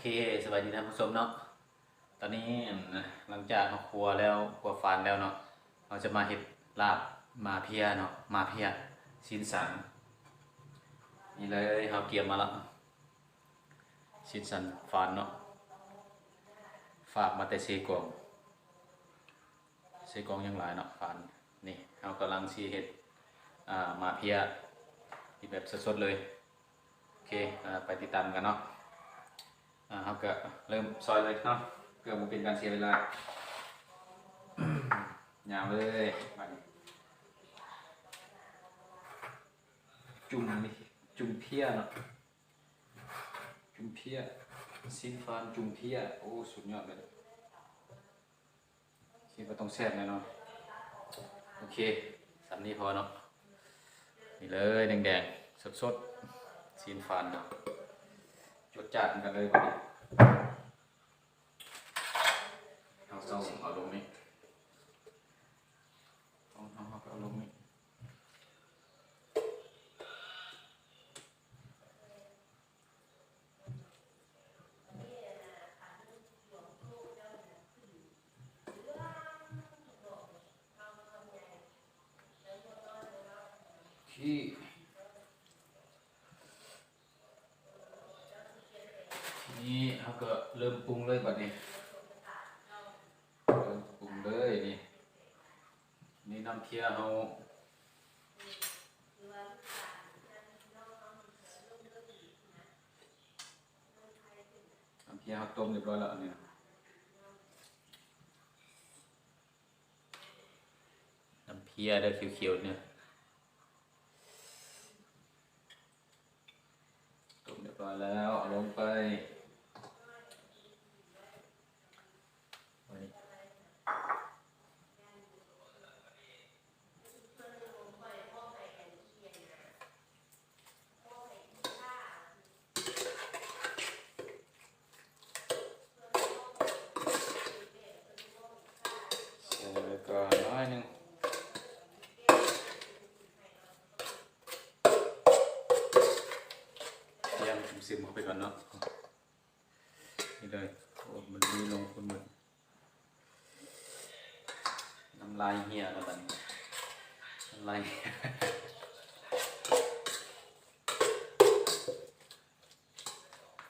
ເຄ ສະບາຍດີທ່ານຜູ້ຊົມເນາະ. ຕອນນີ້ ອັນ ຫຼັງຈາກເຮົາຂົ້ວແລ້ວ ຂົ້ວຟານແລ້ວເນາະ, ເຮົາຈະມາເຮັດລາບໝາເພຍເນາະ, ໝາເພຍ ຊີ້ນສັນ. ນີ້ເລີຍ ເຮົາກຽມມາລະ ຊີ້ນສັນຟານເນາະ, ຝາກມາແຕ່ເຊກອງ. ເຊກອງຍັງຫຼາຍເນາະ ຟານ. ນີ້ເຮົາກຳລັງຊິເຮັດ ອ່າ ໝາເພຍ ເຮັດແບບສົດໆເລີຍ. ໂອເຄ ອ່າ ໄປຕິດຕາມກັນເນາະ. ອ່າ ເຮົາກະເລີ່ມຊອຍເລີຍເນາະ ເພື່ອບໍ່ເປັນການເສຍເວລາ. ຍາວເລີຍບາດນີ້. ຈຸ່ມນີ້ ຈຸ່ມເພຍເນາະ, ຈຸ່ມເພຍ ຊີ້ນຟານຈຸ່ມເພຍ. ໂອ້ ສຸດຍອດເລີຍ. ຄິດວ່າຕ້ອງແຊບແນ່ນອນ. ໂອເຄ ສ່ຳນີ້ພໍເນາະ. ນີ້ເລີຍ ແດງໆ ສົດໆ ຊີ້ນຟານເນາະ. ຈົດຈານກັນເລີຍບາດນີ້. ເຮົາເອົາລົງນີ້ ເອົາລົງນີ້. ທີ່ ນີ້ເຮົາກະເລີ່ມປຸງເລີຍບາດນີ້. ເລີ່ມປຸງເລີຍນີ້. ນີ້ນ້ຳເພຍເຮົາ ນ້ຳເພຍເຮົາຕົ້ມຮຽບຮ້ອຍແລ້ວ ອັນນີ້ນະ. ນ້ຳເພຍເດີ ຂຽວໆ ນີ້. ຕົ້ມຮຽບຮ້ອຍແລ້ວ ເອົາລົງໄປ. ໃສ່ໄປກ່ອນໜ້ອຍໜຶ່ງ. ຕຽມຊຶມເຂົ້າໄປກ່ອນເນາະ. ນີ້ເລີຍ. ໂອ້ ມັນມີລົງພຸ້ນໝົດ. ນ້ຳລາຍເຮຍແລ້ວບາດນີ້ ນ້ຳລາຍ.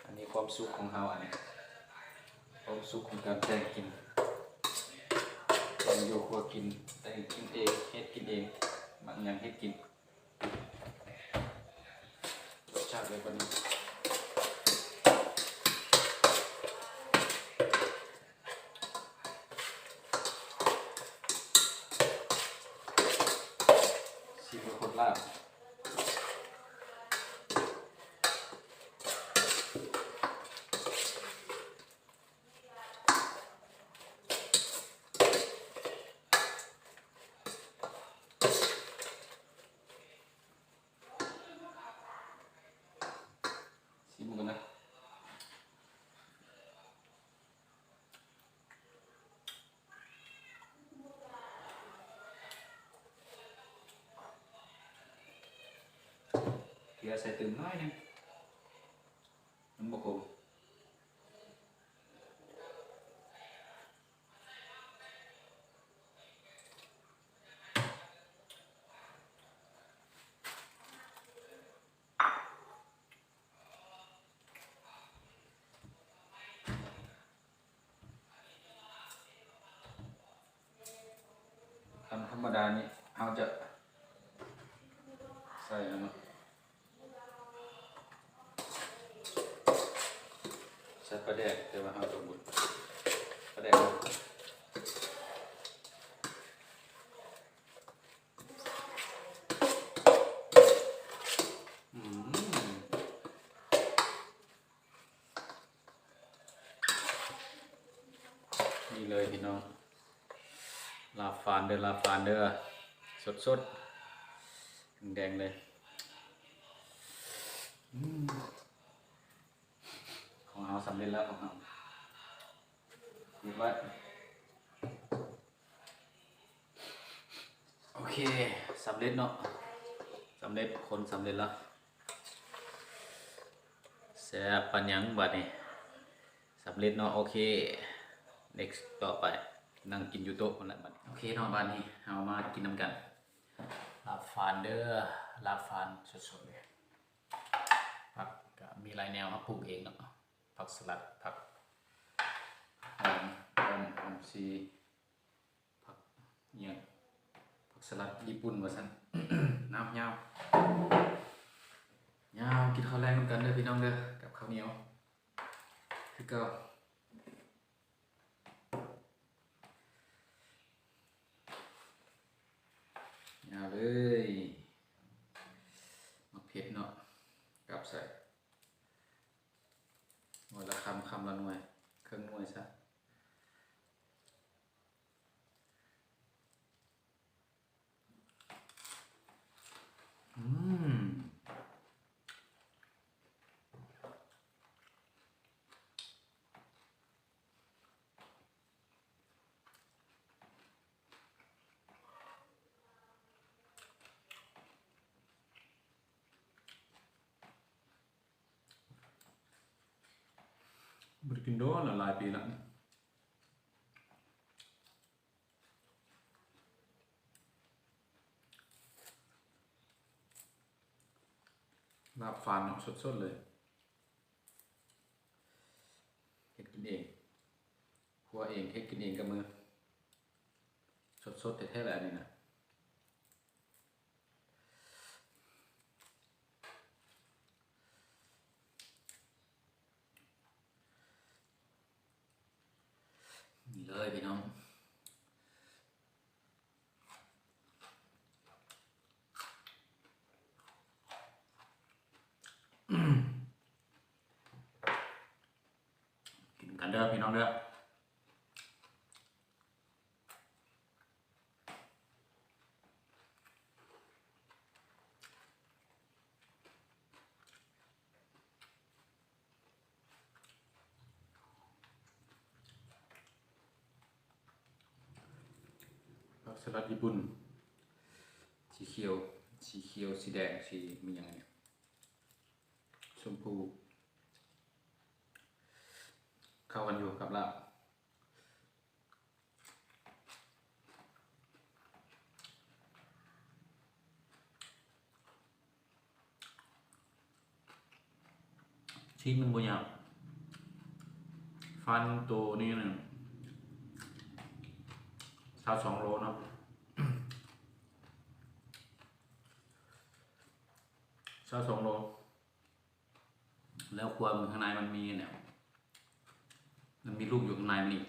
ອັນນີ້ຄວາມສຸກຂອງເຮົາ ອັນນີ້ຄວາມສຸກຂອງການແຕ່ງກິນ ແຕ່ງຢູ່ຄົວກິນ ແຕ່ງກິນເອງ ເຮັດກິນເອງ ມັກຫຍັງເຮັດກິນ. ລົດຊາດເລີຍບາດນີ້. ຊີມເບິ່ງຄົນລາບ. ຊີມເບິ່ງກ່ອນນະ. ເກືອໃສ່ຕື່ມໜ້ອຍໜຶ່ງ ມັນບໍ່ຂົມ. ຕຳທຳມະດານີ້ ເຮົາຈະໃສ່ອັນນັ້ນ ໃສ່ປາແດກ ແຕ່ວ່າເຮົາຈະບົດປາແດກ. ອືມ ນີ້ເລີຍພີ່ນ້ອງ ລາບຟານເດີ ລາບຟານເດີ ສົດໆ ແດງໆ ເລີຍ. ອືມ ຂອງເຮົາສຳເລັດແລ້ວ ຂອງເຮົາ ເກັບໄວ້. ໂອເຄ ສຳເລັດເນາະ ສຳເລັດ ຄົນສຳເລັດລະ ແຊບປານຫຍັງບາດນີ້. ສຳເລັດເນາະ. ໂອເຄ next ຕໍ່ໄປ ນັ່ງກິນຢູ່ໂຕະພຸ້ນລະບັດນີ້. ໂອເຄເນາະ ບາດນີ້ເຮົາມາກິນນຳກັນ ລາບຟານເດີ ລາບຟານສົດໆເລີຍ. ຜັກກະມີຫຼາຍແນວ ເຮົາປູກເອງເນາະ ຜັກສະຫຼັດ ຜັກຫອມ ຫອມ ຫອມຊີ ຜັກຫຍັງ ຜັກສະຫຼັດຍີ່ປຸ່ນວ່າຊັ້ນ. ຍາວ ຍາວ ກິນເຂົ້າແລງນຳກັນເດີພີ່ນ້ອງເດີ ກັບເຂົ້າໜຽວຄືເກົ່າ. ຍາວເລີຍ ໝາກເຜັດເນາະ ກັບໃສ່ ໜ່ວຍລະຄຳ ຄຳລະໜ່ວຍ ເຄິ່ງໜ່ວຍຊະ. ອືມ ບໍ່ໄດ້ກິນດົນລະ ຫຼາຍປີລະ. ລາບຟານເນາະ ສົດໆເລີຍ ເຮັດກິນເອງ ຄົວເອງ ເຮັດກິນເອງກັບມື ສົດໆແທ້ໆແຫຼະອັນນີ້ນະ. ນີ້ເລີຍພີ່ນ້ອງ ກິນນຳກັນເດີພີ່ນ້ອງເດີ. ຜັກສະຫຼັດຍີ່ປຸ່ນ ສີຂຽວ ສີຂຽວ ສີແດງ ສີມີຫຍັງອັນນີ້ ຊົມພູ ເຂົ້າກັນຢູ່ກັບລາບ. ຊີ້ນມັນບໍ່ຫຍາບ ຟານໂຕນີ້ນະ ຊາວສອງໂລເນາະ ຊາວສອງໂລ. ແລ້ວຄວາມຂ້າງໃນມັນມີອັນນີ້ ມັນມີລູກຢູ່ຂ້າງໃນມັນອີກ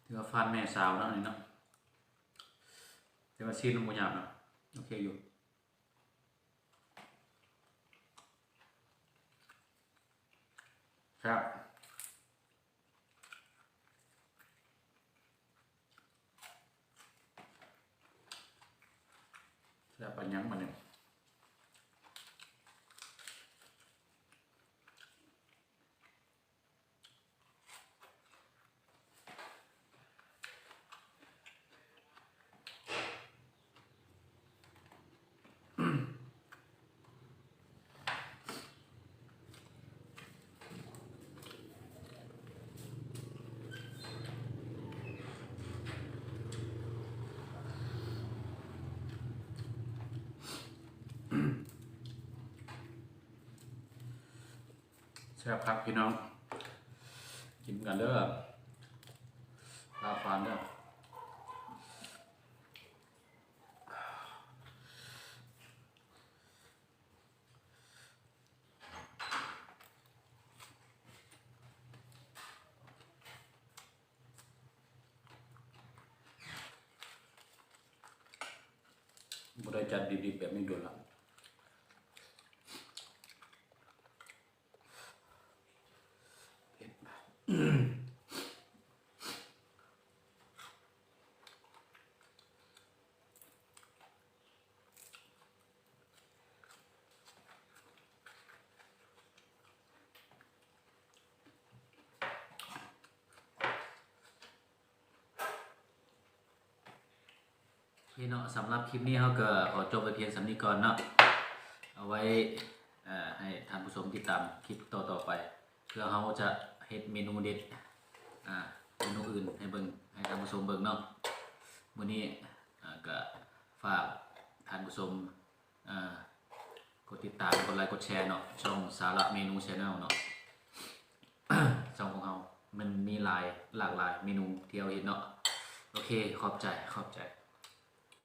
ຖືວ່າຟານແມ່ສາວເນາະ ອັນນີ້ເນາະ ແຕ່ວ່າຊີ້ນມັນບໍ່ຫຍາບເນາະ ໂອເຄຢູ່. ແຊບ ແຊບປານຫຍັງບາດນີ້. ແຊບຄັກພີ່ນ້ອງ ກິນກັນເດີ ລາບຟານເດີ. ບໍ່ໄດ້ຈັດດິບໆແບບນີ້ດົນລະ. ເຜັດ. ແຊ ເນາະ ສຳລັບຄລິບນີ້ເຮົາກໍຂໍຈົບໄວ້ພຽງສ່ຳນີ້ກ່ອນເນາະ. ເອົາໄວ້ ເອີ ໃຫ້ທ່ານຜູ້ຊົມຕິດຕາມຄລິບຕໍ່ໆໄປ ເພື່ອເຮົາຈະເຮັດເມນູເດັດ ອາ ເມນູອື່ນໃຫ້ເບິ່ງ ໃຫ້ທ່ານຜູ້ຊົມເບິ່ງເນາະ. ມື້ນີ້ ອາ ກໍຝາກທ່ານຜູ້ຊົມ ອາ ກົດຕິດຕາມ ກົດໄລ ກົດແຊເນາະ ຊ່ອງສາລະເມນູ Channel ເນາະ. ຊ່ອງຂອງເຮົາມັນມີຫຼາຍ ຫຼາກຫຼາຍເມນູທີ່ເຮົາເຮັດເນາະ. ໂອເຄ ຂອບໃຈ ຂອບໃຈ.